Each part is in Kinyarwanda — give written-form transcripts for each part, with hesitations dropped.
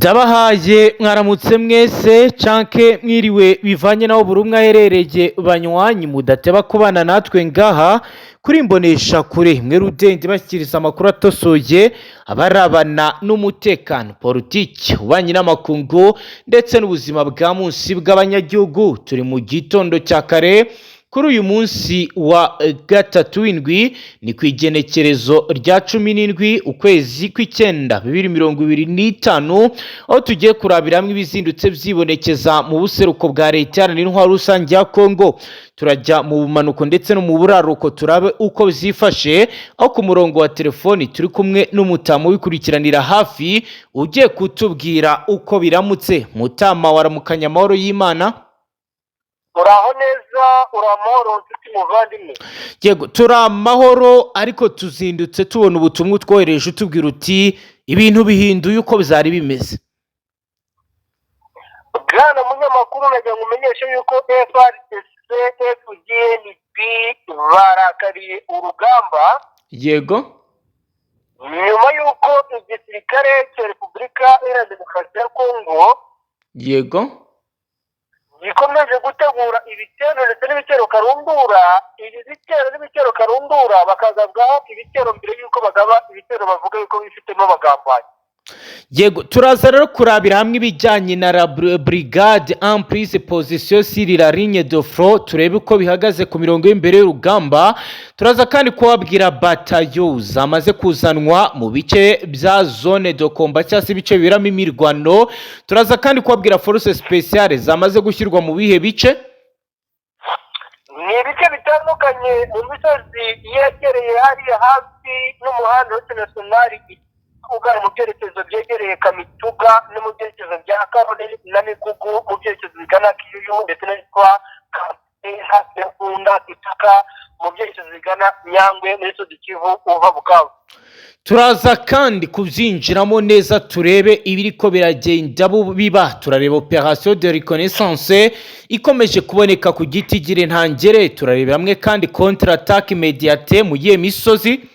Ndabahaye mwaramutse mwese canke mwiriwe, bivanye naho buri umwe aherereye. Banywanyi mudateba kubana natwe ngaha kuri Imbonesha Kure, mwe rudende bashyikiriza amakuru atosoye abarabana n'umutekano, politiki, ububanyi n'amakungu ndetse n'ubuzima bwa munsi bw'abanyagihugu. Turi mu gitondo cya kare kuri uyu munsi wa gatatu w'indwi, ni ku igenekerezo rya 17 ukwezi kw'icyenda 2025, aho tugiye kurabira hamwe ibizindutse byibonekeza mu buseruko bwa Leta Iharanira Intwaro Rusange ya Kongo. Turajya mu bumanuko ndetse no mu buraruko, turabe uko byifashe, aho ku murongo wa telefoni turi kumwe n'umutamu ubikurikiranira hafi, ugiye kutubwira uko biramutse. Mutama, waramukanya amahoro y'Imana? Uraho neza, uri amahoro, nshuti muvandimwe? Yego, turi amahoro, ariko tuzindutse tubona ubutumwa utwohereje utubwira uti ibintu bihinduye uko byari bimeze. Bwana munyamakuru, nagira ngo umenyeshe yuko FARDC, FDNB barakariye urugamba nyuma y'uko igisirikare cya Repubulika Iharanira Demokarasi ya Kongo gikomeje gutegura ibitero ndetse n'ibitero karundura. Ibi bitero n'ibitero karundura bakagabwaho ibitero mbere y'uko bagaba ibitero bavuga yuko bifitemo abagambanyi. Yego, turaza rero kurabira hamwe ibijyanye na la brigade en prise position sur la ligne de front, turebe uko bihagaze ku mirongo y'imbere y'urugamba. Turaza kandi kubabwira batayo zamaze kuzanwa mu bice bya zone de combat cyangwa se ibice biberamo imirwano. Turaza kandi kubabwira force spéciale zamaze gushyirwa mu bihe bice. Ni ibice bitandukanye mu misozi yegereye hariya hafi n'umuhanda wa nationale ugana mu byerekezo byegereye Kamituga no mu byerekezo bya Karore na Migugu, mu byerekezo bigana Kiyuyu, ndetse n'ahitwa hafi ya Kunda Kitaka, mu byerekezo bigana Nyangwe muri Sud Kivu uva Bukavu. Turaza kandi kubyinjiramo neza, turebe ibiriko biragenda biba. Turareba opération de reconnaissance ikomeje kuboneka ku giti gire ntangere. Turareba hamwe kandi contre attaque immédiate mu yihe misozi?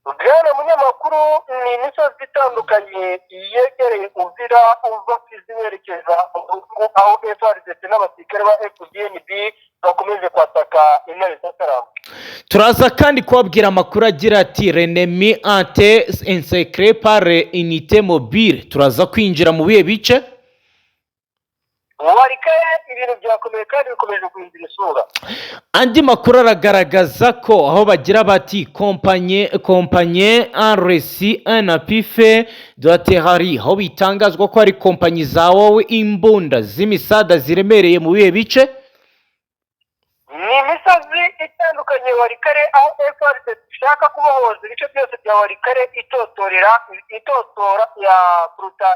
Bwana munyamakuru, ni imisozi itandukanye yegereye Uvira uva Fizi werekeza aho FARDC n'abasirikare ba FDNB bakomeje kwataka intare z'akaramba. Turaza kandi kubabwira amakuru agira ati "L'ennemi ante encerclé par unité mobile". Turaza kwinjira mu bihe bice? Warikaye, ibintu byakomeye kandi bikomeje guhindura isura. Andi makuru aragaragaza ko aho bagira bati compagnie a reçu un appui d'artillerie", aho bitangazwa ko hari kompanyi za wowe imbunda z'imisada ziremereye mu bihe bice? Ni imisozi itandukanye Warikare, aho FARDC ishaka kubohoza ibice byose bya Warikare, itotorera itotora ya puruta,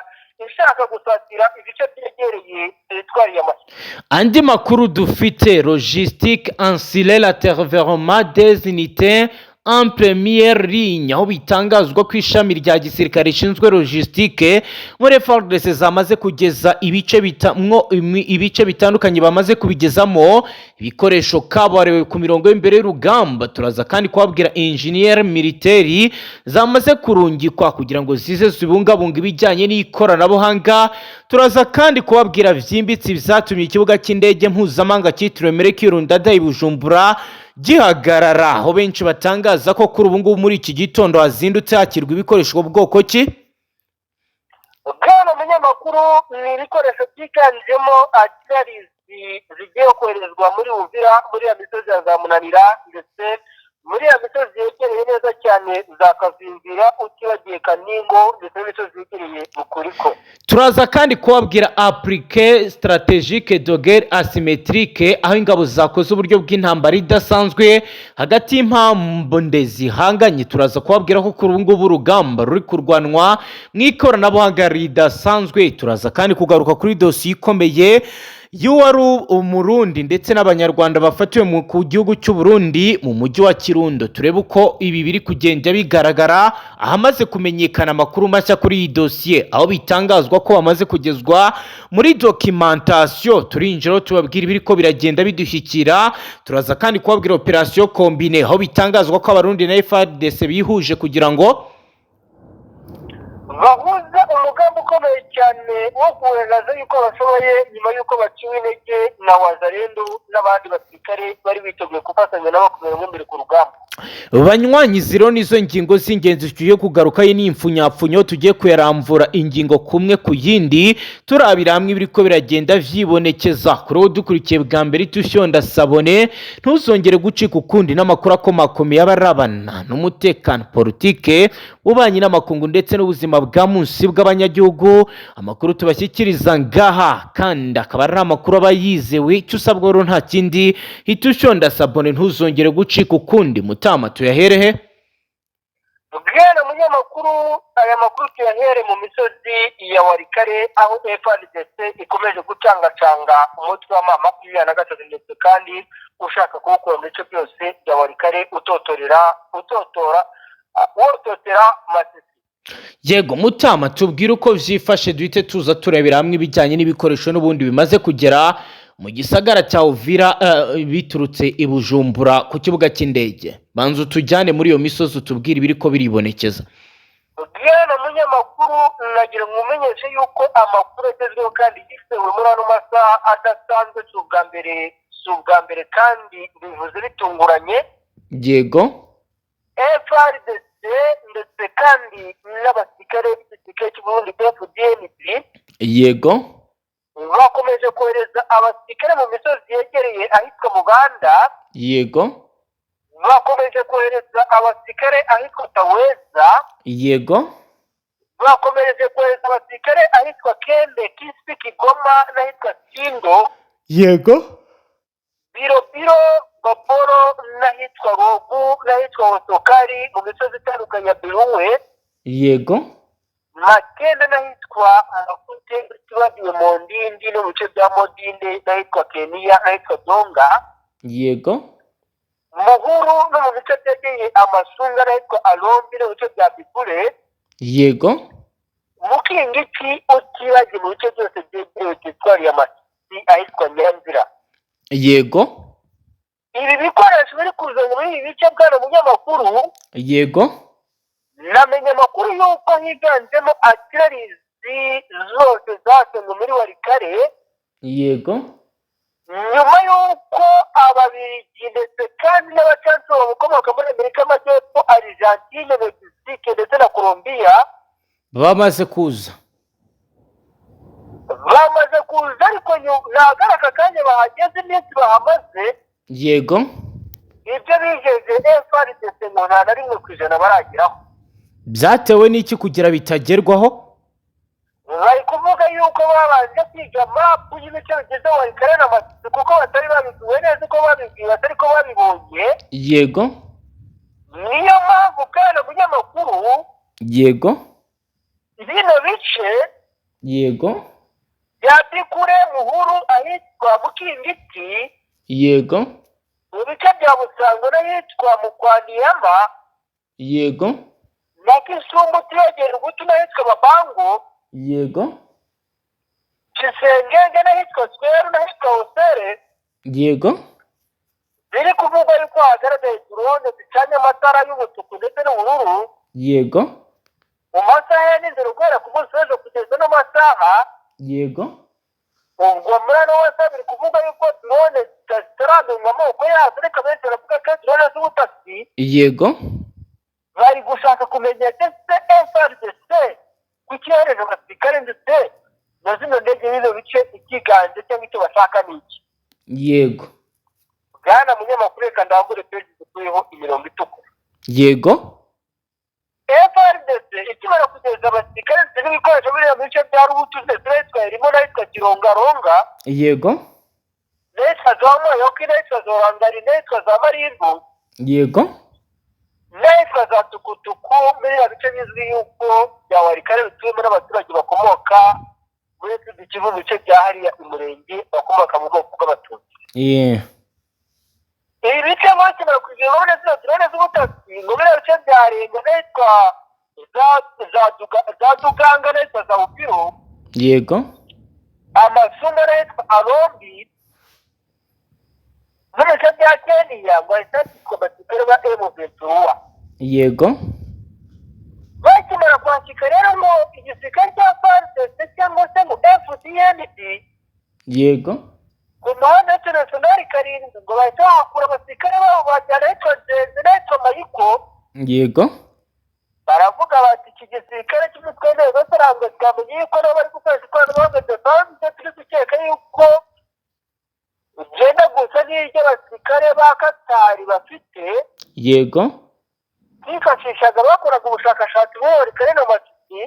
ishaka gusatira ibice byegereye teritwari ya Masisi. Andi makuru dufite, logistique ancillée, l'atterrement des unités en première ligne, aho bitangazwa ko ishami rya gisirikare rishinzwe logistique muri FARDC zamaze kugeza ibice bitamwo ibice bitandukanye, bamaze kubigezamo ibikoresho kabuhariwe ku mirongo y'imbere y'urugamba. Turaza kandi kubabwira ingénieur militaire zamaze kurungikwa kugira ngo zize zibungabunge ibijyanye n'ikoranabuhanga. Turaza kandi kubabwira byimbitse ibyatumye ikibuga cy'indege mpuzamahanga cyitiriwe Melchior Ndadaye i Bujumbura gihagarara, aho benshi batangaza ko kuri ubu ngubu muri iki gitondo hazindutse hakirwa ibikoresho bwoko ki? Bwana munyamakuru, ni ibikoresho byiganjemo artilleries zigiye koherezwa muri Uvira, muri ya misozi ya za Munanira, ndetse muri ya misozi yegereye neza cyane za Kazinzira, utibagiye Kaningo, ndetse n'imisozi yegereye Bukuriko. Turaza kandi kubabwira applique stratégique de guerre asymétrique, aho ingabo zakoze uburyo bw'intambara idasanzwe hagati y'impande zihanganye. Turaza kubabwira ko kuri ubu ngubu urugamba ruri kurwanwa mu ikoranabuhanga ridasanzwe. Turaza kandi kugaruka kuri dosiye ikomeye y'uwari Umurundi ndetse n'Abanyarwanda bafatiwe ku gihugu cy'u Burundi mu mujyi wa Kirundo, turebe uko ibi biri kugenda bigaragara, ahamaze kumenyekana amakuru mashya kuri iyi dosiye, aho bitangazwa ko bamaze kugezwa muri documentation. Turinjiraho tubabwira ibiri ko biragenda bidushyikira. Turaza kandi kubabwira opération combinée, aho bitangazwa ko Abarundi na FARDC bihuje kugira ngo Bahuza umugambi ukomeye cyane wo kugaragaza yuko bashoboye, nyuma y'uko baciwe intege na Wazalendo n'abandi basirikare bari biteguye gufatanya nabo kumera imbere ku rugamba. Banywanyi, zero nizo ngingo z'ingenzi tugiye kugarukayo n'imfunyapfunyo, tugiye kuyaramvura ingingo kumwe ku yindi, turabira hamwe ibiriko biragenda vyibonekeza. Kuri wowe dukurikiye bwa mbere, itushonda s'abonner, ntuzongere gucika ukundi n'amakuru akomakomeye aba arabana n'umutekano, politike, ububanyi n'amakungu ndetse n'ubuzima bwa munsi bw'abanyagihugu. Amakuru tubashyikiriza ngaha kandi akaba ari amakuru aba yizewe. Icyo usabwa rero nta kindi, hita ushonda s'abonner, ntuzongere gucika ukundi. Mutama, tuyaherehe? Bwana munyamakuru, aya makuru tuyahere mu misozi ya Walikale, aho FARDC ikomeje gucangacanga umutwe wa M23, ndetse kandi ushaka kuwukura mu bice byose bya Walikale, utotorera utotora wototera Masisi. Yego mutama, tubwire uko vyifashe, duhite tuza turebera hamwe ibijyanye n'ibikoresho n'ubundi bimaze kugera mu gisagara cya Uvira biturutse i Bujumbura ku kibuga cy'indege. Banza utujyane muri iyo misozi, utubwire ibiriko biribonekeza. Bwana munyamakuru, nagira ngo umenyeshe yuko amakuru agezweho kandi yizewe muri ano masaha adasanzwe, si ubwa mbere kandi bivuze bitunguranye. FARDC ndetse kandi n'abasirikare b'igisirikare cy'u Burundi FDNB bakomeje kohereza abasirikare mu misozi yegereye ahitwa Mubanda. Bakomeje kohereza abasirikare ahitwa Taweza. Bakomeje kohereza abasirikare ahitwa Kembe, Kisi, Kigoma n'ahitwa Sindo, Biro Biro, Goporo n'ahitwa Rogu n'ahitwa Otokari mu misozi itandukanye ya Biruwe, Makenda n'ahitwa Makute, tibagiwe Mondindi no mu bice bya Modinde n'ahitwa Keniya n'ahitwa Donga, Muhuru no mu bice byegereye Amasunga n'ahitwa Alombi no mu bice bya Bikure, Mukingiti, utibagiwe mu bice byose byegereye teritwari ya Masisi ahitwa Nyanzira. Ibi bikoresho biri kuzanwa muri ibi bice, bwana munyamakuru, namenye amakuru y'uko higanjemo artilleries zose zasenwe muri Walikale, nyuma y'uko Ababirigi ndetse kandi n'abacancuro bakomoka muri Amerika y'Amajyepfo, Argentine, Mexique ndetse na Colombia bamaze kuza. Bamaze kuza, ariko ntabwo ari aka kanya bahageze, iminsi bahamaze. Ibyo bijeje FARDC ngo nta na 1% barageraho. Byatewe n'iki kugira bitagerwaho? Bari kuvuga yuko babanje kwiga mapu y'ibice bigize Walikale na Masisi, kuko batari babibwiwe neza uko babibwiwe, atari ko babibonye. Niyo mpamvu, bwana munyamakuru, bino bice bya Bikure, Muhuru, ahitwa Mukingiti, mu bice bya Busango n'ahitwa Mukwaniyama, na Kisumbu, tuyegera Ugutu n'ahitwa Babango, Kisengenge n'ahitwa Sweru n'ahitwa Hosere, biri kuvugwa yuko hagaragaye drone zicanye amatara y'umutuku ndetse n'ubururu mu masaha ya nijoro guhera ku munsi w'ejo kugeza no masaha. Ubwo muri ano masaha biri kuvuga yuko drone zitaramenya amoko yazo, ariko abenshi baravuga ko ari drone z'ubutasi. Bari gushaka kumenya ese FARDC kuki yohereje abasirikare ndetse na zino ndege bino bice, ikiganje cyangwa icyo bashaka ni iki? Bwana munyamakuru, reka ndambure peji zikuyeho imirongo itukura. FARDC ikimara kugeza abasirikare ndetse n'ibikoresho biriya mu bice bya Rubutu ndetse n'ahitwa Elimo n'ahitwa Kirongaronga, n'ahitwa za Moyoki n'ahitwa za Orangari n'ahitwa za Marimbu, n'ahitwa za Tukutuku, muri biriya bice bizwi yuko bya Walikale bituwemo n'abaturage bakomoka muri Sud Kivu, mu bice bya hariya umurenge, bakomoka mu bwoko bw'Abatutsi. Ibi bice bakimara kugira na zino drone z'ubutasi, ngo biriya bice bya Renga n'ahitwa za Duganga n'ahitwa za Upiro, Amasunga n'ahitwa Arombi no mu bice bya Keniya, ngo hahita hashyirwa abasirikare ba M23. Bakimara kwakika rero ngo igisirikare cya FARDC cyangwa se ngo FDNB ku muhanda international 7, ngo bahita bahakura abasirikare babo, bajyana ahitwa Nzenze n'ahitwa Mayiko. Baravuga bati iki gisirikare cy'umutwe w'inteko z'abarangwa twamenye yuko nabo bari gukoresha ikoranabuhanga ridasanzwe, turi gukeka yuko byenda gusa n'iry'abasirikare ba Katari bafite bifashishaga bakoraga ubushakashatsi muri Walikale na Masisi.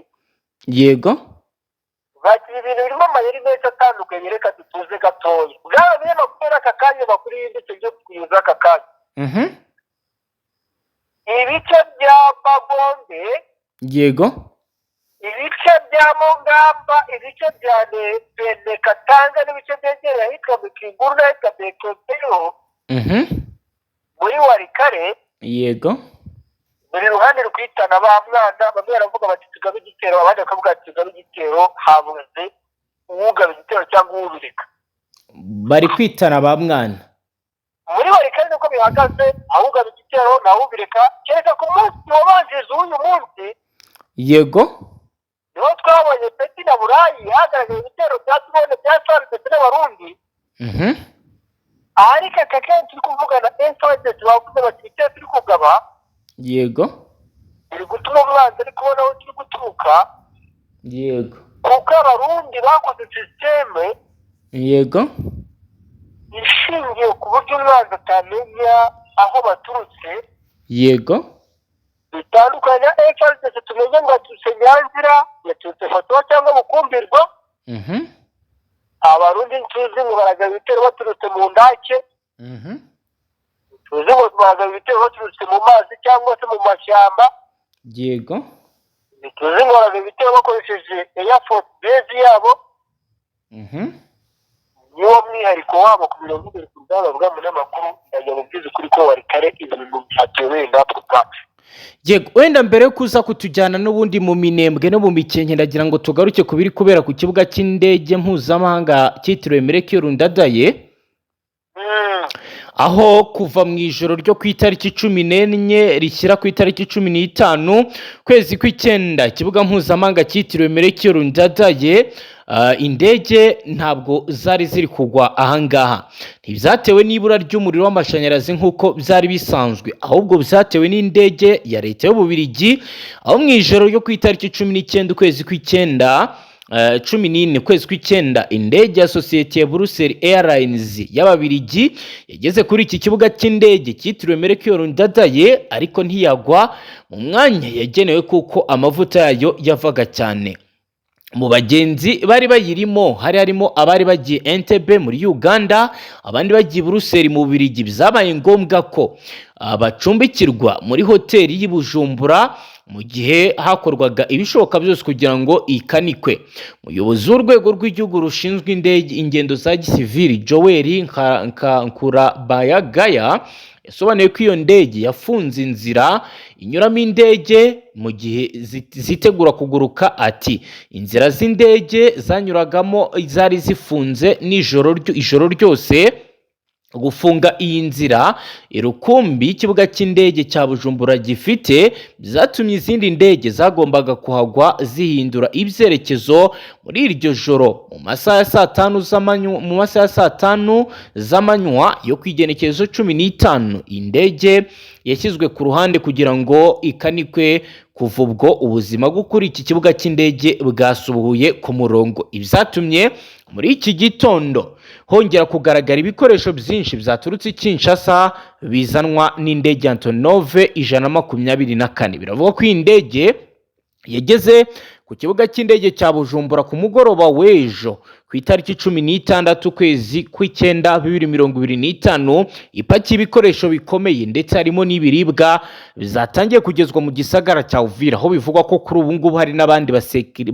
Bagira ibintu birimo amayeri menshi atandukanye, reka dutuze gatoya. Bwaba binyamakuru aka kanya, makuru yimbitse byo kugeza aka kanya, ibice bya Magonde, ibice bya Mongamba, ibice bya Bene Katanga n'ibice byegereye ahitwa Mikinguru n'ahitwa Bekotero muri Walikale, buri ruhande rwitana ba mwana. Bamwe baravuga bati tugabe igitero, abandi bakavuga bati tugabe igitero. Habuze uwugaba igitero cyangwa uwubireka. Bari kwitana ba mwana. Muri Walikale niko bihagaze, awugaba igitero ntawubireka, kereka ku munsi wabanjirije uw'uyu munsi. Niho twabonye Peti na Burayi hagaragaye ibitero bya drone bya FARDC ndetse n'Abarundi. Ariko aka kenshi turi kuvugana, FARDC bavuze bati ibitero turi kugaba biri gutuma umwanzi ari kubona aho turi guturuka, kuko Abarundi bakoze système ishingiye ku buryo umwanzi atamenya aho baturutse. Bitandukanye FARDC, tumenye ngo yaturutse Nyanzira, yaturutse Fatuwa cyangwa Bukumbirwa. Abarundi ntuzi ngo baragaba ibitero baturutse mu ndake, tuzi ngo baragaba ibitero baturutse mu mazi cyangwa se mu mashyamba, tuzi ngo baragaba ibitero bakoresheje air force base yabo. Niwo mwihariko wabo ku 20 ku rugamba. Bavuga mu n'amakuru ndajya mubwiza ukuri ko Walikale ibintu byatuyobeye natwe ubwacu. Yego, wenda mbere yo kuza kutujyana n'ubundi mu Minembwe no mu Mikenke, ndagira ngo tugaruke ku biri kubera ku kibuga cy'indege mpuzamahanga cyitiriwe Melchior Ndadaye, aho kuva mu ijoro ryo ku itariki 14 rishyira ku itariki 15 kwezi kw'icyenda, ikibuga mpuzamahanga cyitiriwe Melchior Ndadaye, indege ntabwo zari ziri kugwa ahangaha. Ntibyatewe n'ibura ry'umuriro w'amashanyarazi nk'uko byari bisanzwe, ahubwo byatewe n'indege ya leta y'Ububirigi, aho mu ijoro ryo ku itariki 19 ukwezi kw'icyenda, 14 ukwezi kw'icyenda, indege ya sosiyete ya Brussels Airlines y'Ababirigi yageze kuri iki kibuga cy'indege cyitiriwe Melchior Ndadaye, ariko ntiyagwa mu mwanya yagenewe kuko amavuta yayo yavaga cyane. Mu bagenzi bari bayirimo hari harimo abari bagiye Entebbe muri Uganda, abandi bagiye Buruseli mu Bubiligi. Byabaye ngombwa ko bacumbikirwa muri hoteli y'i Bujumbura mu gihe hakorwaga ibishoboka byose kugira ngo ikanikwe. Umuyobozi w'urwego rw'igihugu rushinzwe indege ingendo za gisivili, Joel Nkurabayagaya, yasobanuye ko iyo ndege yafunze inzira inyuramo indege mu gihe zitegura kuguruka. Ati inzira z'indege zanyuragamo zari zifunze nijoro, ijoro ryose. Gufunga iyi nzira irukumbi y'ikibuga cy'indege cya Bujumbura gifite byatumye izindi ndege zagombaga kuhagwa zihindura ibyerekezo muri iryo joro mu masaha ya saa tanu z'amanywa. Mu masaha ya saa tanu z'amanywa yo ku igenekerezo 15, indege yashyizwe ku ruhande kugira ngo ikanikwe. Kuva ubwo ubuzima bwo kuri iki kibuga cy'indege bwasubuye ku murongo. Ibyatumye muri iki gitondo hongera kugaragara ibikoresho byinshi byaturutse i Kinshasa bizanwa n'indege Antonov 124. Biravuga ko iyi ndege yageze ku kibuga cy'indege cya Bujumbura ku mugoroba w'ejo ku itariki 16 ukwezi kw'icyenda 2025, ipakiye ibikoresho bikomeye ndetse harimo n'ibiribwa bizatangiye kugezwa mu gisagara cya Uvira, aho bivugwa ko kuri ubu ngubu hari n'abandi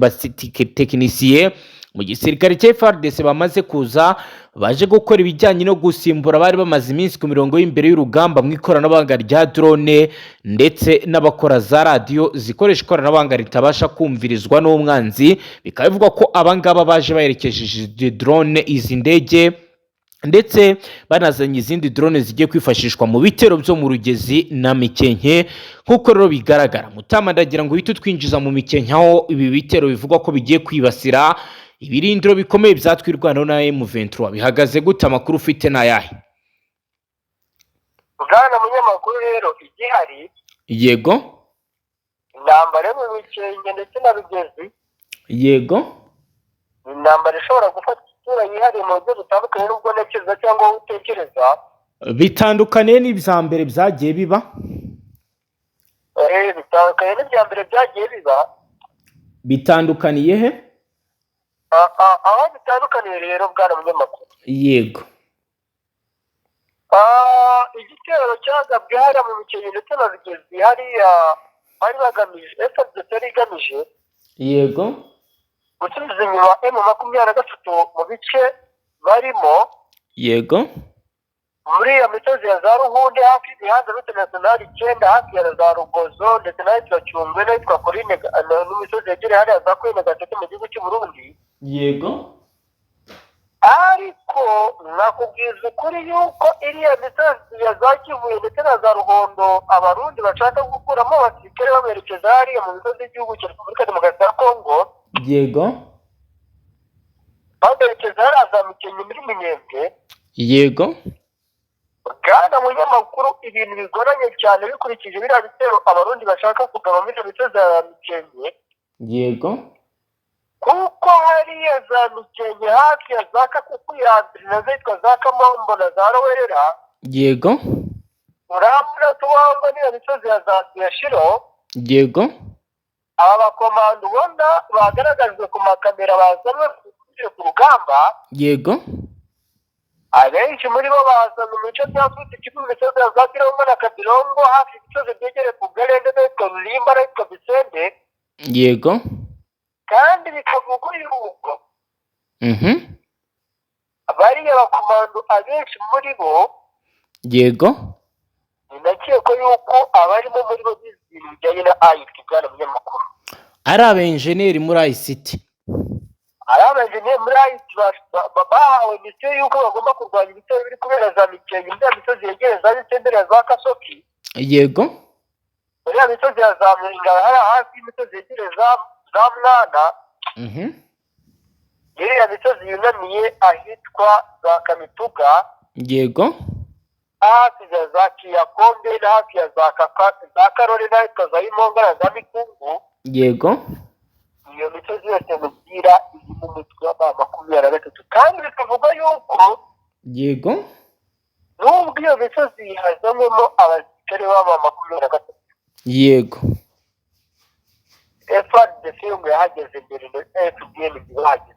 batekinisiye mu gisirikare cya FARDC bamaze kuza, baje gukora ibijyanye no gusimbura bari bamaze iminsi ku mirongo y'imbere y'urugamba mu ikoranabuhanga rya drone, ndetse n'abakora za radiyo zikoresha ikoranabuhanga ritabasha kumvirizwa n'umwanzi. Bikaba bivugwa ko abangaba baje baherekeje izi drone, izi ndege Ndetse banazanye izindi drone zigiye kwifashishwa mu bitero byo mu Rugezi na Mikenke. Nk'uko rero bigaragara, Mutama, ndagira ngo uhite utwinjiza mu Mikenke, aho ibi bitero bivugwa ko bigiye kwibasira ibirindiro bikomeye bya Twirwaneho na M23. Bihagaze gute? Amakuru ufite ni ayahe? Bwana munyamakuru, rero igihari, intambara yo mu Mikenke ndetse na Rugezi ni intambara ishobora gufata isura yihariye mu buryo butandukanye n'ubwo ntekereza cyangwa wowe utekereza. Bitandukaniye n'ibya mbere byagiye biba? Bitandukanye n'ibya mbere byagiye biba. Bitandukaniye he? Aho bitandukaniye rero, bwana munyamakuru, igitero cyagabwe hariya mu Mikenke ndetse na Rugezi, hariya bari bagamije, FARDC yari igamije gusubiza inyuma M23 mu bice barimo, muri iyo misozi ya za Ruhunde, hafi y'imihanda route nationale 9, hafi ya za Rugozo ndetse n'ahitwa Cyungwe n'ahitwa Korine, n'imisozi yegereye hariya za Korine Gatete mu gihugu cy'u Burundi. Ariko nakubwiza ukuri yuko iriya misozi ya za Kivuye ndetse na za Ruhondo, Abarundi bashaka gukuramo abasirikare baberekeza hariya mu misozi y'igihugu cya Repubulika Demokarasi ya Kongo, baberekeza hariya za Mikenke muri Minembwe. Bwana munyamakuru, ibintu bigoranye cyane bikurikije biriya bitero Abarundi bashaka kugaba muri iyo misozi ya Mikenke, kuko hariya za Mikenke hafi ya za Kakuku ya mbere na zitwa za Kamombo na za Rowerera, urabona tuwangwa n'iyo misozi ya za Yashiro, aba bakomando ubona bagaragajwe ku makamera bazanwe ku rugamba, abenshi muri bo bazana mu bice bya Sud Kivu, mu misozi ya za Kirongo na Kabirongo, hafi y'imisozi byegereye ku Garende n'ahitwa Rurimba n'ahitwa Bisende. Kandi bikavugwa yuko bariya bakomando abenshi muri bo, binakekwa yuko abarimo muri bo bize ibintu bijyanye na IT, bwana munyamakuru. Ari abenjeniyeri muri ICT? Ari abenjeniyeri muri IT bahawe misiyo y'uko bagomba kurwanya ibitero biri kubera za Mikenke, muri ya misozi yegereye za Bisenderi na za Kasoki, muri ya misozi ya za Mwenga, hariya hafi y'imisozi yegereye za Mwana, iriya misozi yunamiye ahitwa za Kamituga, hafi ya za Kiyakombe na hafi ya za Kaka, za Karori n'ahitwa za Imonga na za Mikungu. Iyo misozi yose mubwira irimo umutwe wa M23, kandi bikavuga yuko nubwo iyo misozi yazanywemo abasirikare b'aba 23, FARDC ngo yahageze mbere na FDN ntibahageze.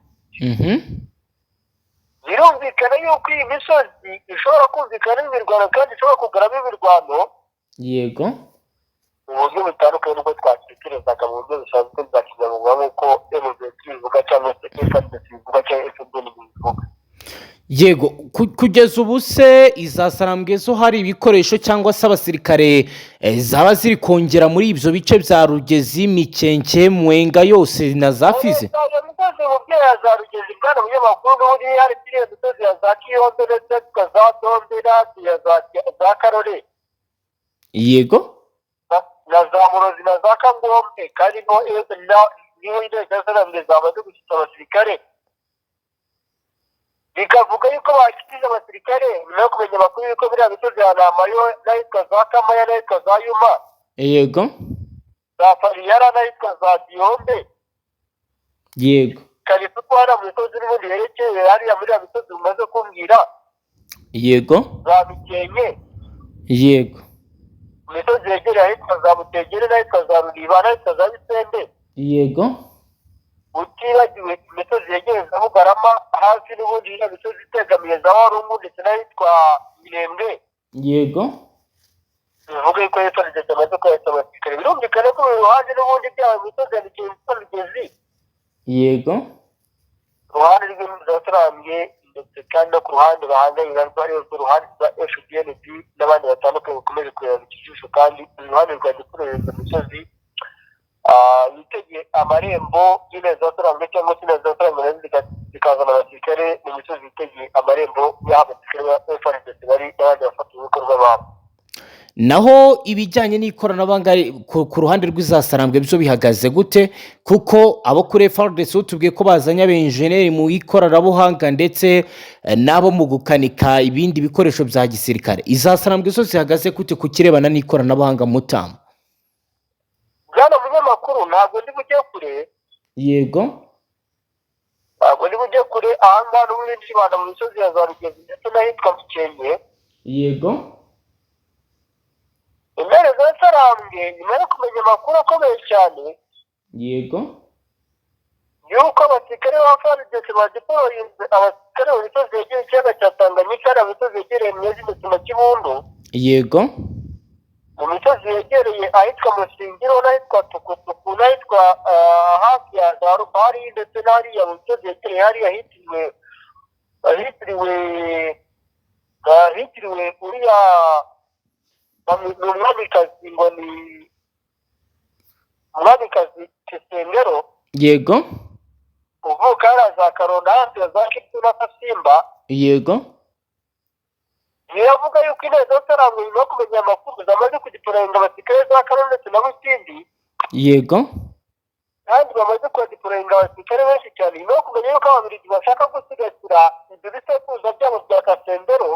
Birumvikana yuko iyi misozi ishobora kumvikana imirwano kandi ishobora kugaramo imirwano mu buryo butandukanye n'ubwo twatekerezaga mu buryo busanzwe bwa kinyamwuga, nk'uko M23 bivuga cyangwa se FARDC bivuga cyangwa FDN bivuga. Yego, kugeza ubu se iza Sarambwe zo hari ibikoresho cyangwa se abasirikare zaba ziri kongera muri ibyo bice bya Rugezi, Mikenke, Mwenga yose na za Fizi? Iyo misozi mubyeyi ya za Rugezi, bwana munyamakuru, n'ubundi hari iriya misozi ya za Kiyombe ndetse za Dombe hafi ya za Karore na za Murozi na za Kangombe, kandi niho inteko ya Sarambwe zamaze gushyitsa abasirikare. Bikavuga yuko bakijije abasirikare nyuma yo kumenya amakuru yuko biriya misozi ya Namayo n'ahitwa za Kamaya n'ahitwa za Yuma, za Fariyara n'ahitwa za Gihombe, Karifuku, hariya mu misozi n'ubundi yerekeye hariya muri ya misozi umaze kumbwira, za Mikenke, imisozi yegereye ahitwa za Butegere n'ahitwa za Ruriba n'ahitwa za Bisende, utibagiwe imisozi yegereye za Bugarama, hafi n'ubundi iriya misozi itegamiye za Warungu ndetse n'ahitwa Mirembwe. Bivuga yuko FARDC amaze kohereza abasirikare. Birumvikana ko buri ruhande n'ubundi byaba imisozi ya Mikenke na Rugezi, uruhande rw'Inzasarambwe ndetse kandi no ku ruhande bahanganye narwo, ariyo ku ruhande rwa FDNB n'abandi batandukanye, bakomeje kureba ikijisho, kandi uruhande rwa gikohereza imisozi yitegeye amarembo y'Inzasarambwe cyangwa se Inzasarambwe nazo. zikazana abasirikare mu misozi itegeye amarembo y'aho abasirikare ba FARDC bari n'abandi bafatanyabikorwa babo. Naho ibijyanye n'ikoranabuhanga ku ruhande rw'izasarambwe byo bihagaze gute? Kuko abo kuri FARDC tubwiye ko bazanye abenjeneri mu ikoranabuhanga ndetse n'abo mu gukanika ibindi bikoresho bya gisirikare. Izasarambwe zo zihagaze gute ku kirebana n'ikoranabuhanga, Mutama? Bwana munyamakuru, ntabwo ndi bujye kure. Ntabwo ndi bujye kure. Ahangaha n'ubundi ndibanda mu misozi ya za Rugezi ndetse n'ahitwa Mukenke. Intare za Sarambwe, nyuma yo kumenya amakuru akomeye cyane y'uko abasirikare ba FARDC badeployinze abasirikare mu misozi yegereye ikiyaga cya Tanganyika, hari imisozi yegereye Mwezi ndetse na Kibundu, mu misozi yegereye ahitwa Musingiro n'ahitwa Tukutuku n'ahitwa hafi ya za Rupari, ndetse n'hariya mu misozi yegereye hariya hitiriwe uriya ni umwamikazi, ngo ni umwamikazi Kisengero, uvuka hariya za Karonda, hafi ya za Kitu na Kasimba. Biravuga yuko intare za Sarambwe, nyuma yo kumenya amakuru, zamaze kudeployinga abasirikare za Karonda ndetse na Busindi, kandi bamaze kuhadeployinga abasirikare benshi cyane nyuma yo kumenya yuko Ababiligi bashaka gusigasira ibyo bisekuruza byabo bya Kasembero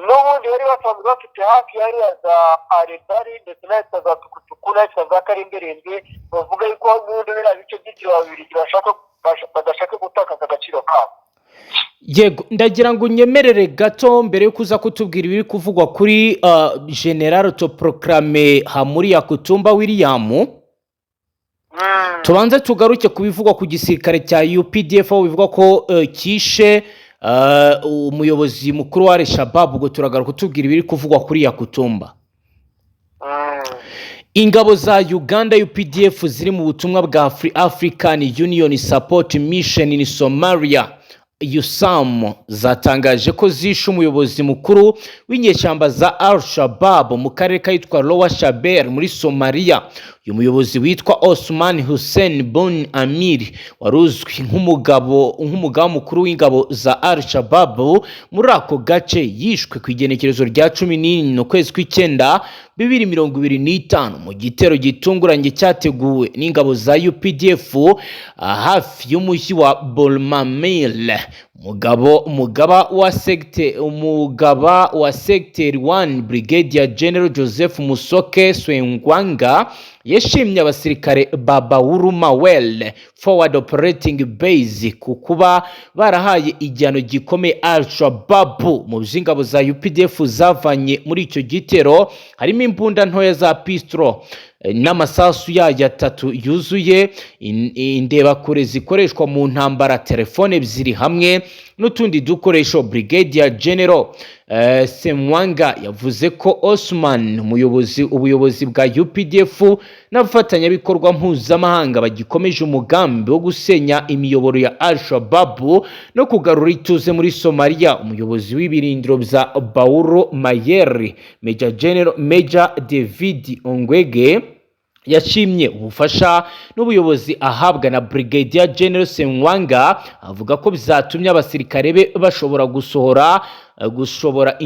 n'ubundi bari basanzwe bafite hafi hariya za Arebari ndetse n'ahitwa za Tukutuku n'ahitwa za Karimberendwe. Bavuga yuko n'ubundi biriya bice byitiriwe Ababiligi bashaka badashaka gutakaza agaciro kabo. Yego, ndagira ngo unyemerere gato mbere yo kuza kutubwira ibiri kuvugwa kuri General autoproclamé Hamuri Yakutumba William, tubanze tugaruke ku bivugwa ku gisirikare cya UPDF, aho bivugwa ko kishe umuyobozi mukuru wa Al-Shabaab. Ubwo turagaruka kutubwira ibiri kuvugwa kuri Yakutumba. Ingabo za Uganda UPDF ziri mu butumwa bwa African Union Support Mission in Somalia, USAM, zatangaje ko zishe umuyobozi mukuru w'inyeshyamba za Al Shabab mu karere kahitwa Lower Shabelle muri Somalia. Uyu muyobozi witwa Osman Hussein Bon Amir, wari uzwi nk'umugaba mukuru w'ingabo za Al Shabab muri ako gace, yishwe ku igenekerezo rya 14 ukwezi kw'icyenda 2025 mu gitero gitunguranye cyateguwe n'ingabo za UPDF hafi y'umujyi wa Bolmamil. Umugabo umugaba wa Sector 1, Brigadier General Joseph Musoke Swengwanga, yashimye abasirikare ba Bauru Mawel Forward Operating Base ku kuba barahaye igihano gikomeye Al Shabaab. Mu by'ingabo za UPDF zavanye muri icyo gitero harimo imbunda ntoya za pistol n'amasasu yayo atatu yuzuye, indebakure zikoreshwa mu ntambara, telefone ebyiri hamwe n'utundi dukoresho. Brigadier General Semwanga yavuze ko Osman, umuyobozi, ubuyobozi bwa UPDF n'abafatanyabikorwa mpuzamahanga bagikomeje umugambi wo gusenya imiyoboro ya Al Shabaab no kugarura ituze muri Somalia. Umuyobozi w'ibirindiro bya Bauro Mayeri, Major General Major David Ongwege, yashimye ubufasha n'ubuyobozi ahabwa na Brigadier General Semwanga, avuga ko byatumye abasirikare be bashobora gusohora gushobora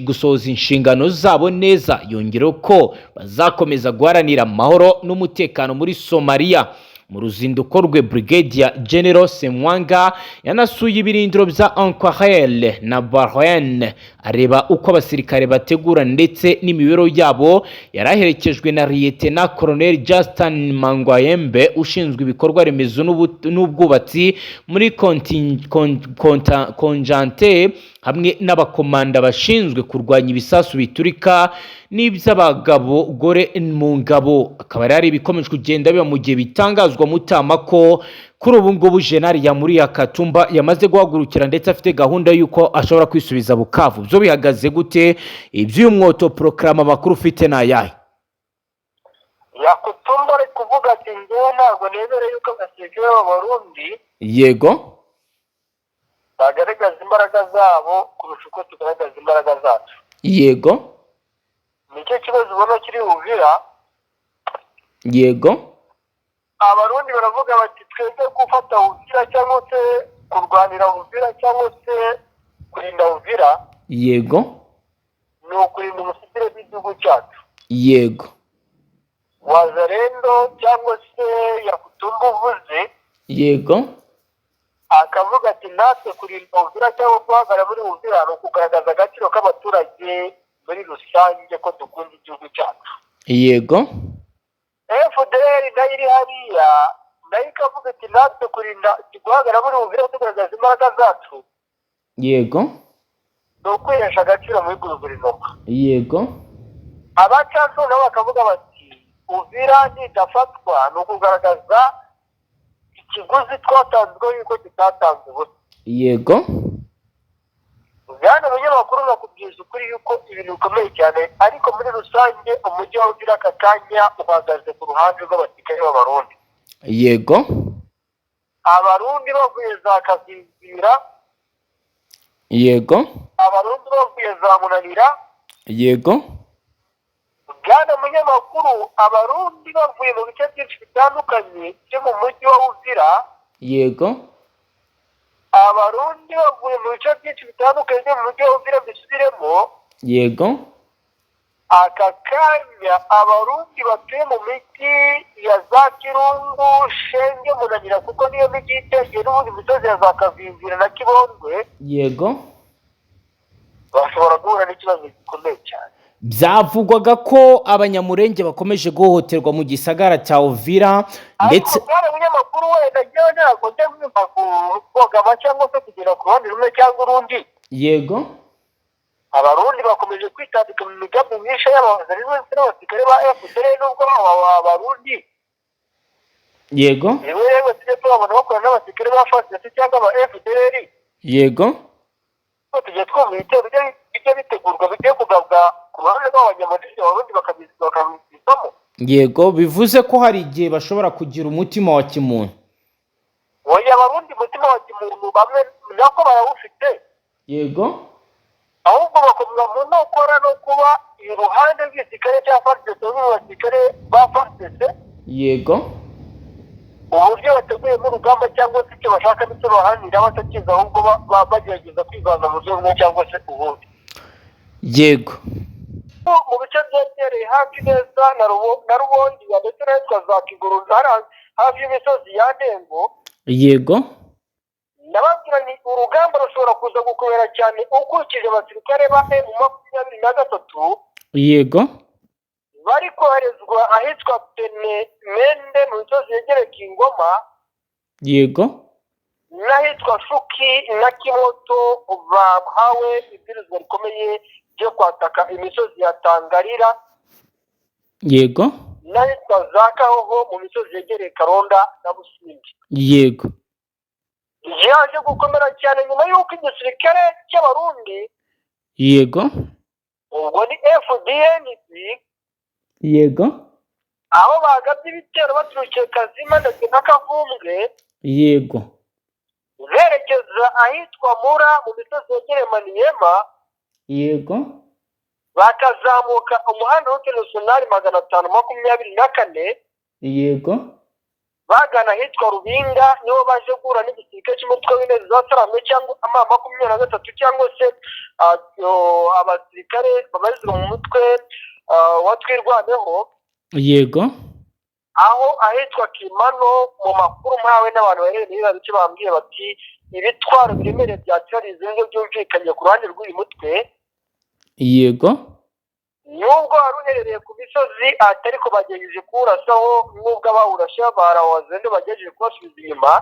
gusohoza inshingano zabo neza. Yongeraho ko bazakomeza guharanira amahoro n'umutekano muri Somalia. Mu ruzinduko rwe, Brigadier General Semwanga yanasuye ibirindiro bya Anquarel na Bahrain, areba uko abasirikare bategura ndetse n'imibereho yabo. Yari aherekejwe na Lieutenant Colonel Justin Mangwayembe, ushinzwe ibikorwa remezo n'ubwubatsi muri contingent, hamwe n'abakomanda bashinzwe kurwanya ibisasu biturika n'iby'abagabo gore mu ngabo. Akaba ari ibikomeje kugenda biba mu gihe bitangazwa, Mutama, ko kuri ubu ngubu General Yamuri Katumba yamaze guhagurukira ndetse afite gahunda y'uko ashobora kwisubiza Bukavu. Byo bihagaze gute iby'uyu mwautoproclamé? Amakuru ufite ni ayahe? Yakutumba ari kuvuga ati: "Njyewe ntabwo nemera yuko abasirikare b'Abarundi bagaragaza imbaraga zabo kurusha uko tugaragaza imbaraga zacu." Nicyo kibazo ubona kiri Uvira. Abarundi baravuga bati: "Twebwe gufata Uvira cyangwa se kurwanira Uvira cyangwa se kurinda Uvira ni ukurinda ubusugire bw'igihugu cyacu." Wazalendo cyangwa se Yakutumba uvuze, akavuga ati: "Natwe kurinda Uvira cyangwa guhagarara muri Uvira ni ukugaragaza agaciro k'abaturage muri rusange, ko dukunda igihugu cyacu." FDLR nayo iri hariya, nayo ikavuga iti: "Natwe kurinda, guhagarara muri Uvira tugaragaza imbaraga zacu ni ukwihesha agaciro muri guverinoma." Abacanshuro nabo bakavuga bati: "Uvira nidafatwa ni ukugaragaza ikiguzi twatanzweho yuko kitatanze ubusa." Bwana munyamakuru, nakubwiza ukuri yuko ibintu bikomeye cyane, ariko muri rusange umujyi wa Uvira aka kanya uhagaze ku ruhande rw'abasirikare b'Abarundi. Abarundi bavuye za Kazinzira, Abarundi bavuye za Munanira. Bwana munyamakuru, Abarundi bavuye mu bice byinshi bitandukanye byo mu mujyi wa Uvira. Abarundi bavuye mu bice byinshi bitandukanye byo mu mujyi wa Uvira, mbisubiremo. Aka kanya Abarundi batuye mu mijyi ya za Kirungu, Shenge, Munanira, kuko niyo mijyi itegeye n'ubundi misozi ya za Kavinzira na Kibondwe, bashobora guhura n'ikibazo gikomeye cyane. Byavugwaga ko Abanyamurenge bakomeje guhohoterwa mu gisagara cya Uvira ndetse Ariko bwana munyamakuru, wenda njyewe ntabwo njya mwumva kubogama cyangwa se kugera ku ruhande rumwe cyangwa urundi. Abarundi bakomeje kwitambika mu migambi myinshi y'abazari ndetse n'abasirikare ba FDLR, nubwo aba Abarundi rimwe na rimwe tujye tubabona bakorana n'abasirikare ba FARDC cyangwa aba FDLR. Tujya twumva ibitero bijya bitegurwa, bigiye kugabwa ku ruhande rw'Abanyamurenge, Abarundi bakabizamo. Yego, bivuze ko hari igihe bashobora kugira umutima wa kimuntu. Oya, Abarundi umutima wa kimuntu bamwe nako barawufite, ahubwo bakomeza mu nkokora no kuba iruhande rw'igisirikare cya FARDC, bamwe mu basirikare ba FARDC, uburyo bateguyemo urugamba cyangwa se icyo bashaka n'icyo baharanira batakizi, ahubwo bagerageza kwivanga mu buryo bumwe cyangwa se ubundi. Mu bice byegereye hafi neza na Rubongiya ndetse n'ahitwa za Kiguru, hari hafi y'imisozi ya Ndengo. Ndababwira ni urugamba rushobora kuza gukomera cyane ukurikije abasirikare ba M23 bari koherezwa ahitwa Pene Mende mu misozi yegereye Kingoma n'ahitwa Shuki na Kimoto, bahawe ibwirizwa rikomeye ryo kwataka imisozi ya Tangarira n'ahitwa za Kahoho mu misozi yegereye Karonda na Busindi. Yaje gukomera cyane nyuma y'uko igisirikare cy'Abarundi, ubwo ni FDNB, aho bagabye ibitero baturutse Kazima ndetse na Kavumbwe, berekeza ahitwa Mura mu misozi yegereye Maniyema, bakazamuka umuhanda route nationale 524, bagana ahitwa Rubinga, niho baje guhura n'igisirikare cy'umutwe w'Intezi za Sarambwe cyangwa ama 23, cyangwa se abasirikare babarizwa mu mutwe wa Twirwaneho, aho ahitwa Kimano. Mu makuru mpawe n'abantu baherereye muri biriya bice, bambwiye bati ibitwaro biremereye bya tiyarizi nibyo byumvikanye ku ruhande rw'uyu mutwe, nubwo wari uherereye ku misozi, atari ko bagerageje kuwurasaho, nubwo abawurashe barawazendo bagerageje kubasubiza inyuma.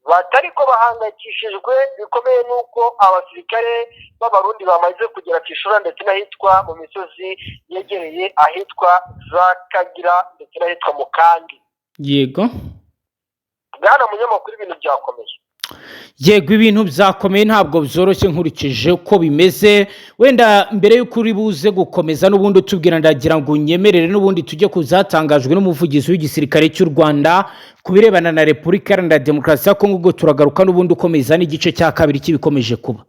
Batari ko bahangayikishijwe bikomeye n'uko abasirikare b'Abarundi bamaze kugera ku Ishuri ndetse n'ahitwa mu misozi yegereye ahitwa za Kagira ndetse n'ahitwa Mukangi. Bwana munyamakuru, ibintu byakomeye. Yego, ibintu byakomeye, ntabwo byoroshye nkurikije uko bimeze. Wenda mbere y'uko uri buze gukomeza n'ubundi utubwira, ndagira ngo unyemerere n'ubundi tujye ku zatangajwe n'umuvugizi w'igisirikare cy'u Rwanda ku birebana na Repubulika Iharanira Demokarasi ya Kongo. Ubwo turagaruka n'ubundi ukomeza n'igice cya kabiri cy'ibikomeje kuba.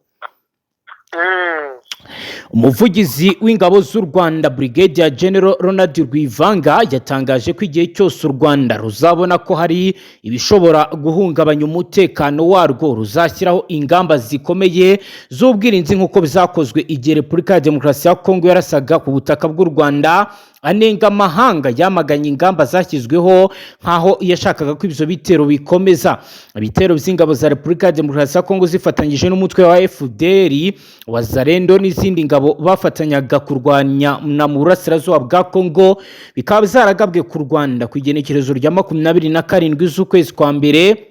Umuvugizi w'ingabo z'u Rwanda, Brigadier General Ronald Rwivanga, yatangaje ko igihe cyose u Rwanda ruzabona ko hari ibishobora guhungabanya umutekano warwo, ruzashyiraho ingamba zikomeye z'ubwirinzi nk'uko byakozwe igihe Repubulika ya Demokarasi ya Kongo yarasaga ku butaka bw'u Rwanda. Anenga amahanga yamaganye ingamba zashyizweho nk'aho yashakaga ko ibyo bitero bikomeza. Ibitero by'ingabo za Repubulika ya Demokarasi ya Kongo zifatanyije n'umutwe wa FDLR, Wazalendo n'izindi ngabo bafatanyaga kurwanya na mu burasirazuba bwa Kongo bikaba byaragabwe ku Rwanda ku igenekerezo rya 27 z'ukwezi kwa mbere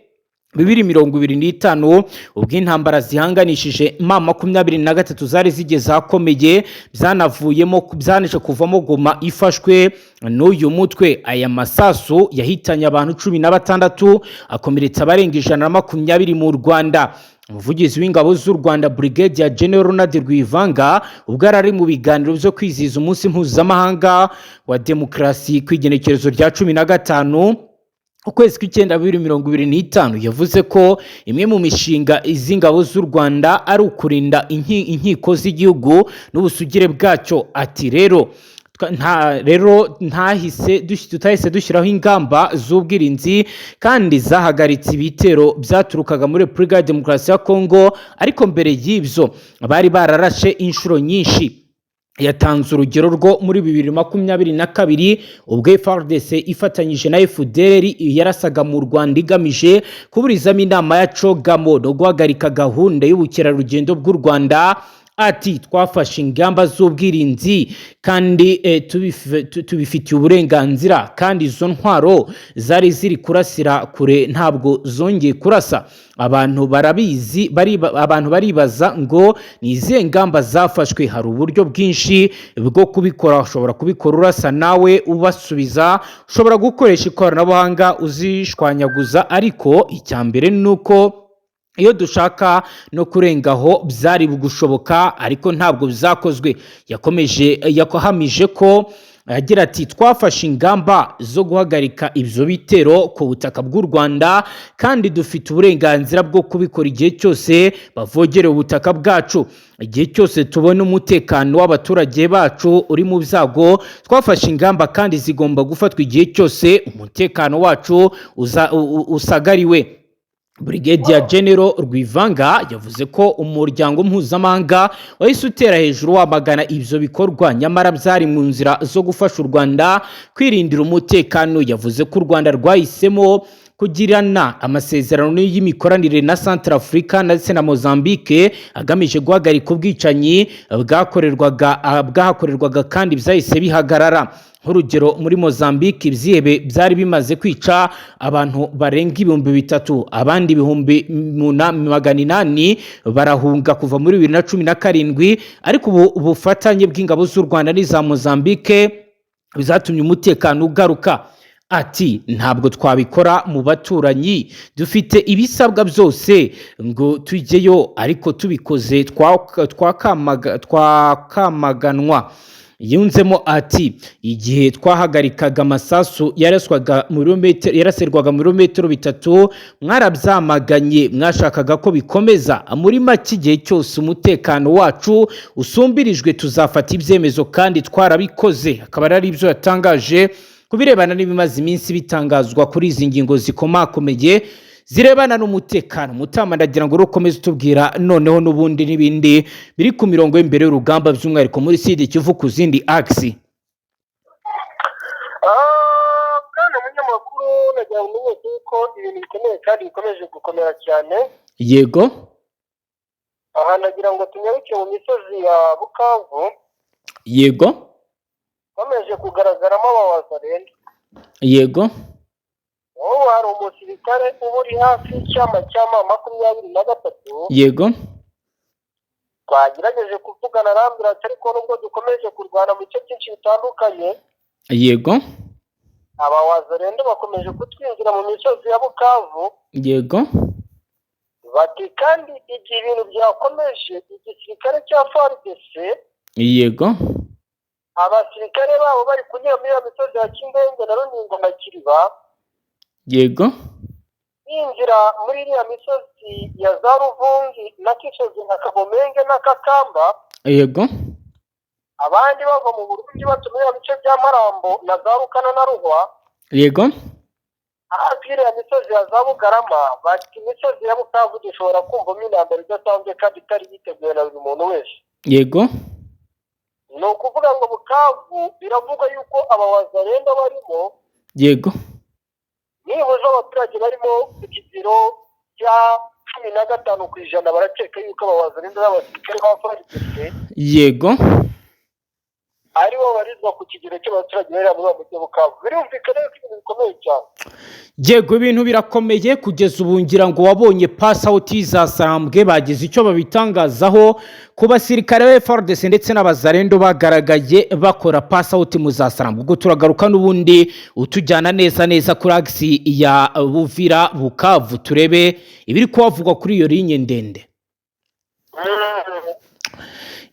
2025, ubwo intambara zihanganishije M23 zari zigeze ahakomeye, byanavuyemo byanaje kuvamo Goma ifashwe n'uyu mutwe. Aya masasu yahitanye abantu 16, akomeretsa abarenga 120 mu Rwanda. Umuvugizi w'ingabo z'u Rwanda, Brigadier General Ronald Rwivanga, ubwo yari ari mu biganiro byo kwizihiza umunsi mpuzamahanga wa demokarasi ku igenekerezo rya 15 ukwezi kw'icyenda 2025, yavuze ko imwe mu mishinga iz'ingabo z'u Rwanda ari ukurinda inkiko z'igihugu n'ubusugire bwacyo. Ati rero nta rero ntahise tutahise dushyiraho ingamba z'ubwirinzi kandi zahagaritse ibitero byaturukaga muri Repubulika ya Demokarasi ya Kongo, ariko mbere y'ibyo bari bararashe inshuro nyinshi. Yatanze urugero rwo muri 2022, ubwo FARDC ifatanyije na FDLR yarasaga mu Rwanda igamije kuburizamo inama ya CHOGM no guhagarika gahunda y'ubukerarugendo bw'u Rwanda. Ati twafashe ingamba z'ubwirinzi kandi tubifitiye uburenganzira, kandi izo ntwaro zari ziri kurasira kure ntabwo zongeye kurasa. Abantu barabizi, abantu baribaza ngo ni izihe ngamba zafashwe. Hari uburyo bwinshi bwo kubikora: ushobora kubikora urasa nawe ubasubiza, ushobora gukoresha ikoranabuhanga uzishwanyaguza, ariko icya mbere ni uko iyo dushaka no kurengaho byari gushoboka, ariko ntabwo byakozwe. Yakomeje yahamije ko agira ati twafashe ingamba zo guhagarika ibyo bitero ku butaka bw'u Rwanda kandi dufite uburenganzira bwo kubikora igihe cyose bavogereye ubutaka bwacu. Igihe cyose tubona umutekano w'abaturage bacu uri mu byago, twafashe ingamba kandi zigomba gufatwa igihe cyose umutekano wacu usagariwe. Brigadier General Rwivanga yavuze ko umuryango mpuzamahanga wahise utera hejuru wamagana ibyo bikorwa, nyamara byari mu nzira zo gufasha u Rwanda kwirindira umutekano. Yavuze ko u Rwanda rwahisemo kugirana amasezerano y'imikoranire na Centrafrica ndetse na Mozambique agamije guhagarika ubwicanyi bwahakorerwaga, kandi byahise bihagarara. Nk'urugero, muri Mozambique ibyihebe byari bimaze kwica abantu barenga 3000, abandi 800,000 barahunga kuva muri 2017, ariko ubu ubufatanye bw'ingabo z'u Rwanda n'iza Mozambique bizatumye umutekano ugaruka. Ati ntabwo twabikora mu baturanyi, dufite ibisabwa byose ngo tujyeyo, ariko tubikoze twakamaganwa. Yunzemo ati igihe twahagarikaga amasasu yaraswaga mu birometero, yaraserwaga mu birometero 3, mwarabyamaganye, mwashakaga ko bikomeza. Muri make, igihe cyose umutekano wacu usumbirijwe tuzafata ibyemezo kandi twarabikoze. Akaba ari ibyo yatangaje ku birebana n'ibimaze iminsi bitangazwa kuri izi ngingo zikomakomeye zirebana n'umutekano. Mutama, ndagira ngo ukomeze utubwira noneho n'ubundi n'ibindi biri ku mirongo y'imbere y'urugamba, by'umwihariko muri Sud Kivu ku zindi axes. Bwana munyamakuru, nagira ngo umenyeshe yuko ibintu bikomeye kandi bikomeje gukomera cyane. Aha nagira ngo tunyaruke mu misozi ya Bukavu. Komeje kugaragaramo abawazalendo. Ubu hari umusirikare uba uri hafi y'icyama cya M23. Twagerageje kuvugana, arambwira ati ariko nubwo dukomeje kurwana mu bice byinshi bitandukanye, abawazalendo bakomeje kutwinjira mu misozi ya Bukavu. Bati kandi igihe ibintu byakomeje, igisirikare cya FARDC, abasirikare babo bari kunyura muri iyo misozi ya Kindenge na Runingo na Kiriba, binjira muri iriya misozi ya za Ruvungi na Kishozi na Kabomenge na Kakamba. Abandi bava mu Burundi batumye mu bice bya Marambo na za Rukana na Ruhwa. Yego. Hafi y'iriya misozi ya za Bugarama, bati imisozi ya Bukavu dushobora kumvamo intambara idasanzwe kandi itari yiteguwe na buri muntu wese. Yego. Ni ukuvuga ngo Bukavu biravugwa yuko aba Wazalendo barimo, Yego. nibuze abaturage barimo ku kigero cya 15% barakeka yuko aba Wazalendo n'abasirikare ba FARDC Yego. aribo barizwa ku kigero cy'abaturage bari muri uwo mujyi wa Bukavu. Birumvikana yuko ibintu bikomeye cyane. Yego, ibintu birakomeye kugeza ubu. Ngira ngo wabonye pass out za Sarambwe, bagize icyo babitangazaho ku basirikare ba FARDC ndetse n'Abazarendo bagaragaye bakora pass out mu za Sarambwe. Ubwo turagaruka n'ubundi utujyana neza neza kuri axe ya Buvira Bukavu, turebe ibiri kuhavugwa kuri iyo ligne ndende.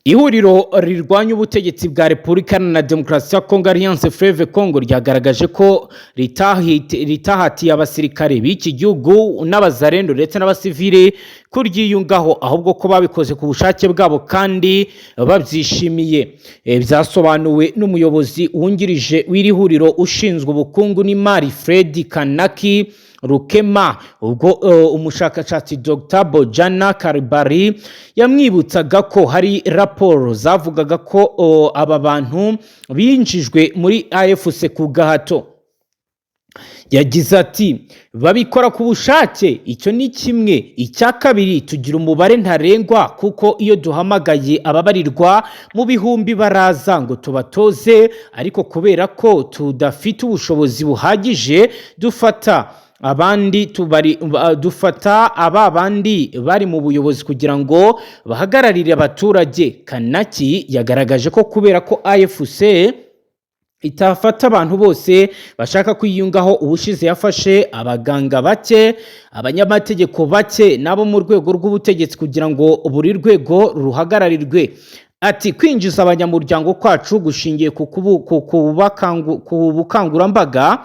Ihuriro rirwanya ubutegetsi bwa Repubulika na Demokarasi ya Kongo, Alliance Fleuve Congo, ryagaragaje ko ritahatiye abasirikare b'iki gihugu n'Abazarendo ndetse n'abasivili kuryiyungaho, ahubwo ko babikoze ku bushake bwabo kandi babyishimiye. Byasobanuwe n'umuyobozi wungirije w'iri huriro ushinzwe ubukungu n'imari, Fred Kanaki Rukema, ubwo umushakashatsi Dr Bojana Karibari yamwibutsaga ko hari raporo zavugaga ko aba bantu binjijwe muri AFC ku gahato. Yagize ati: "Babikora ku bushake, icyo ni kimwe. Icya kabiri, tugira umubare ntarengwa, kuko iyo duhamagaye ababarirwa mu bihumbi baraza ngo tubatoze, ariko kubera ko tudafite ubushobozi buhagije, dufata abandi tubari dufata aba bandi bari mu buyobozi kugira ngo bahagararire abaturage." Kanaki yagaragaje ko kubera ko AFC itafata abantu bose bashaka kwiyungaho, ubushize yafashe abaganga bake, abanyamategeko bake n'abo mu rwego rw'ubutegetsi kugira ngo buri rwego ruhagararirwe. Ati: "Kwinjiza abanyamuryango kwacu gushingiye ku bukangurambaga.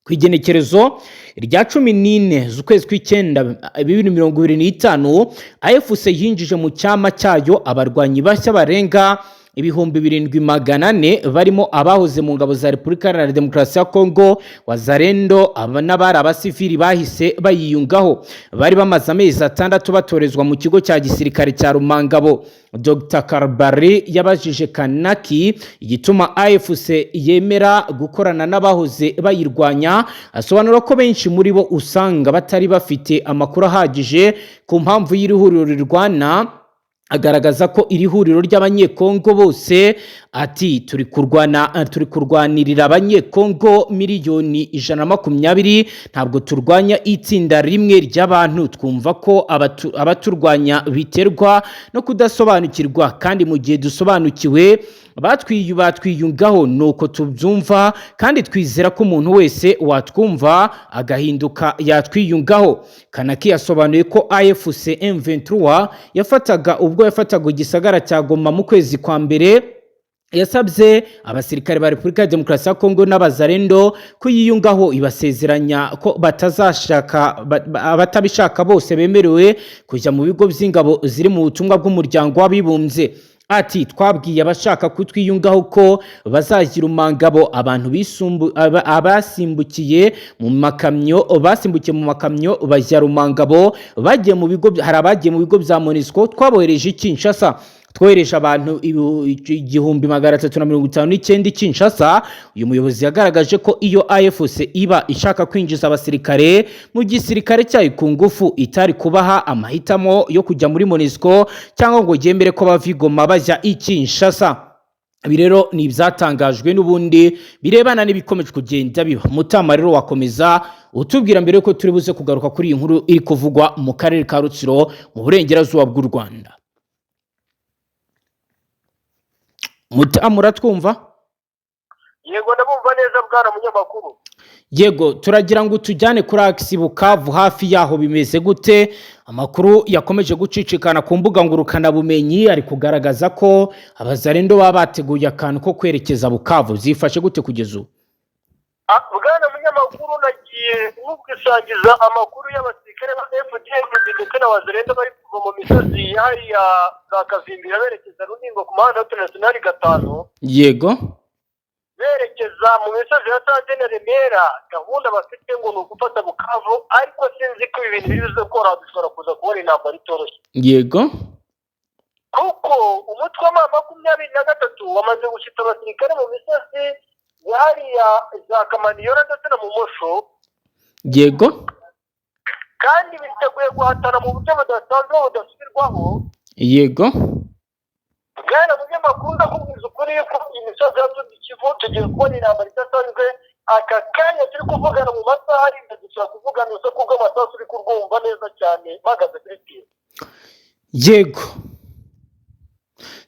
Ku igenekerezo rya 14 z'ukwezi kw'icyenda 2025, AFC yinjije mu cyama cyayo abarwanyi bashya barenga 7400, barimo abahoze mu ngabo za Repubulika Iharanira Demokarasi ya Kongo, Wazarendo, aba n'abari abasivili bahise bayiyungaho. Bari bamaze amezi 6 batorezwa mu kigo cya gisirikare cya Rumangabo." Dr Karbari yabajije Kanaki igituma AFC yemera gukorana n'abahoze bayirwanya, asobanura ko benshi muri bo usanga batari bafite amakuru ahagije ku mpamvu y'iri huriro rirwana, agaragaza ko iri huriro ry'Abanyekongo bose. Ati: "Turi kurwana, turi kurwanirira Abanyekongo miliyoni 120, ntabwo turwanya itsinda rimwe ry'abantu. Twumva ko abaturwanya biterwa no kudasobanukirwa, kandi mu gihe dusobanukiwe batwiyungaho. Nuko tubyumva, kandi twizera ko umuntu wese watwumva agahinduka yatwiyungaho." Kanaki yasobanuye ko AFC M23 yafataga ubwo yafataga igisagara cya Goma mu kwezi kwa mbere, yasabye abasirikare ba Repubulika ya Demokarasi ya Kongo n'Abazarendo kuyiyungaho, ibasezeranya ko batazashaka abatabishaka bose bemerewe kujya mu bigo by'ingabo ziri mu butumwa bw'Umuryango w'Abibumbye. Ati: "Twabwiye abashaka kutwiyungaho ko bazagira umangabo. Abantu abasimbukiye mu makamyo basimbukiye mu makamyo bajya Rumangabo, bagiye mu bigo, hari abagiye mu bigo bya MONUSCO twabohereje i Kinshasa. Twohereje abantu 1359 i Kinshasa." Uyu muyobozi yagaragaje ko iyo AFC iba ishaka kwinjiza abasirikare mu gisirikare cyayo ku ngufu, itari kubaha amahitamo yo kujya muri MONUSCO cyangwa ngo yemere ko bava i Goma bajya i Kinshasa. Ibi rero ni ibyatangajwe n'ubundi birebana n'ibikomeje kugenda biba. Mutama, rero wakomeza utubwira mbere yuko turi buze kugaruka kuri iyi nkuru iri kuvugwa mu karere ka Rutsiro mu burengerazuba bw'u Rwanda. Mutama, uratwumva? Yego, ndabumva neza, bwana munyamakuru. Yego, turagira ngo tujyane kuri axe Bukavu, hafi yaho bimeze gute? Amakuru yakomeje gucicikana ku mbuga ngurukanabumenyi ari kugaragaza ko Abazarendo baba bateguye akantu ko kwerekeza Bukavu. Zifashe gute kugeza ubu? Bwana munyamakuru, nagiye nkugusangiza amakuru y'abasirikare ba FDNB ndetse na Wazalendo bari kuva Kuva mu misozi hariya za Kazimbira berekeza Runingo ku muhanda wa nationale 5, berekeza mu misozi ya Sange na Remera. Gahunda bafite ngo ni ugufata Bukavu, ariko sinzi ko ibi bintu biri buze koroha. Dushobora kuza kubona intambara itoroshye, kuko umutwe wa M23 wamaze gushyitsa abasirikare mu misozi ya hariya za Kamaniyora ndetse na Mumosho, kandi biteguye guhatana mu buryo budasanzwe, budasubirwaho. Bwana munyamakuru, ndakubwiza ukuri yuko imisozi ya Sud Kivu tugiye kubona intambara idasanzwe. Aka kanya turi kuvugana, mu masaha ari imbere dushobora kuvugana urusaku rw'amasasu uri kurwumva neza cyane mpagaze kuri tiyo. Yego,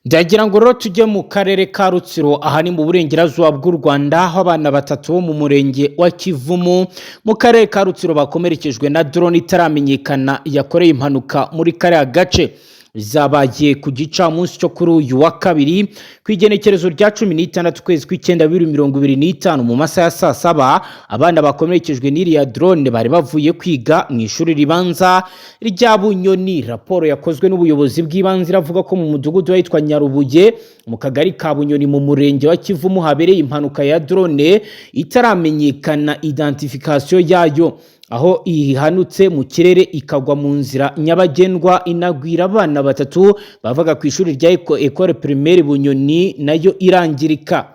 ndagira ngo rero tujye mu karere ka Rutsiro. Aha ni mu burengerazuba bw'u Rwanda, aho abana batatu bo mu murenge wa Kivumu mu karere ka Rutsiro bakomerekejwe na drone itaramenyekana yakoreye impanuka muri kariya gace. Zabaye ku gicamunsi cyo kuri uyu wa kabiri, ku igenekerezo rya 16 ukwezi kw'icyenda 2025, mu masaha ya saa 7. Abana bakomerekejwe n'iriya drone bari bavuye kwiga mu ishuri ribanza rya Bunyoni. Raporo yakozwe n'ubuyobozi bw'ibanze iravuga ko mu mudugudu witwa Nyarubuye, mu kagari ka Bunyoni, mu murenge wa Kivumu, habereye impanuka ya drone itaramenyekana identification yayo, aho ihanutse mu kirere ikagwa mu nzira nyabagendwa, inagwira abana batatu bavaga ku ishuri rya Ecole Primaire Bunyoni, nayo irangirika.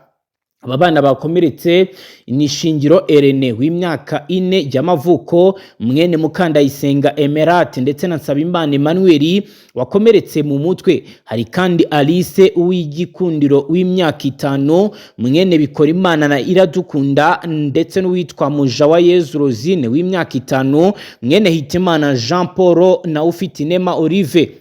Aba bana bakomeretse ni Shingiro Erene w'imyaka 4 y'amavuko, mwene Mukandayisenga Emerate, ndetse na Nsabimana Emmanuel wakomeretse mu mutwe. Hari kandi Alice Uwigikundiro w'imyaka 5, mwene Bikorimana na Iradukunda, ndetse n'uwitwa Mujawayezu Rosine w'imyaka 5, mwene Hitimana Jean Paul na Ufitinema Olive.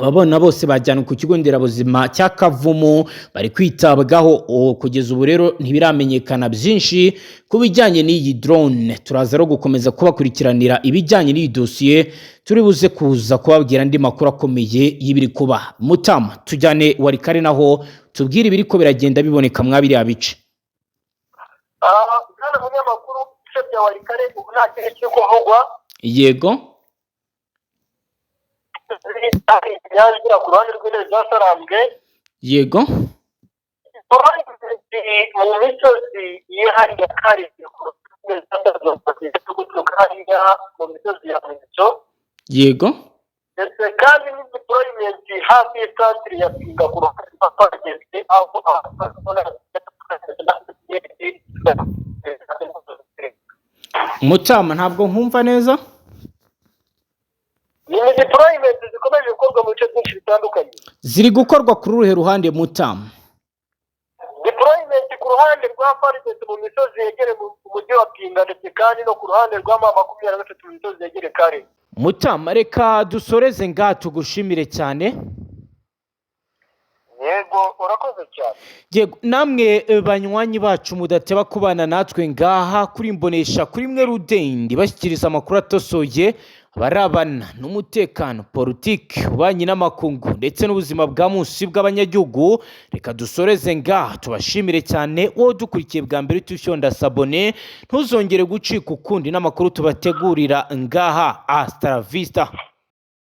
Aba bana bose bajyanwe ku kigo nderabuzima cya Kavumu, bari kwitabwaho. Kugeza ubu rero ntibiramenyekana byinshi ku bijyanye n'iyi drone. Turaza rero gukomeza kubakurikiranira ibijyanye n'iyi dosiye, turi buze kuza kubabwira andi makuru akomeye y'ibiri kuba. Mutama, tujyane Walikale naho tubwire ibiri ko biragenda biboneka mwa biriya bice. Bwana munyamakuru, ibice bya Walikale ubu nta kintu kiri kuvugwa. Nyanza ku ruhande rw'intebe za Sarambwe, mu misozi yihariye karitsiye ku ruhande guturuka hariya mu misozi ya Mweso, ndetse kandi n'ideployment hafi y'isantire ya Pinga ku ruhande rwa FARDC, aho Mutama, ntabwo nkumva neza. Ni deployment zikomeje gukorwa mu bice byinshi bitandukanye. Ziri gukorwa kuri uruhe ruhande, Mutama? Deployment ku ruhande rwa FARDC mu misozi yegereye mu mujyi wa Pinga, ndetse kandi no ku ruhande rwa M23 mu misozi yegereye Kare. Mutama, reka dusoreze ngaha, tugushimire cyane. Yego, urakoze cyane. Yego, namwe banywanyi bacu mudateba kubana natwe ngaha kuri Imbonesha kuri mwe rudende bashyikiriza amakuru atosoye abarabana n'umutekano, politiki, ububanyi n'amakungu ndetse n'ubuzima bwa munsi bw'abanyagihugu. Reka dusoreze ngaha, tubashimire cyane. Wowe dukurikiye bwa mbere, ufyonda s'abonner, ntuzongere gucika ukundi n'amakuru tubategurira ngaha. Hasta la vista.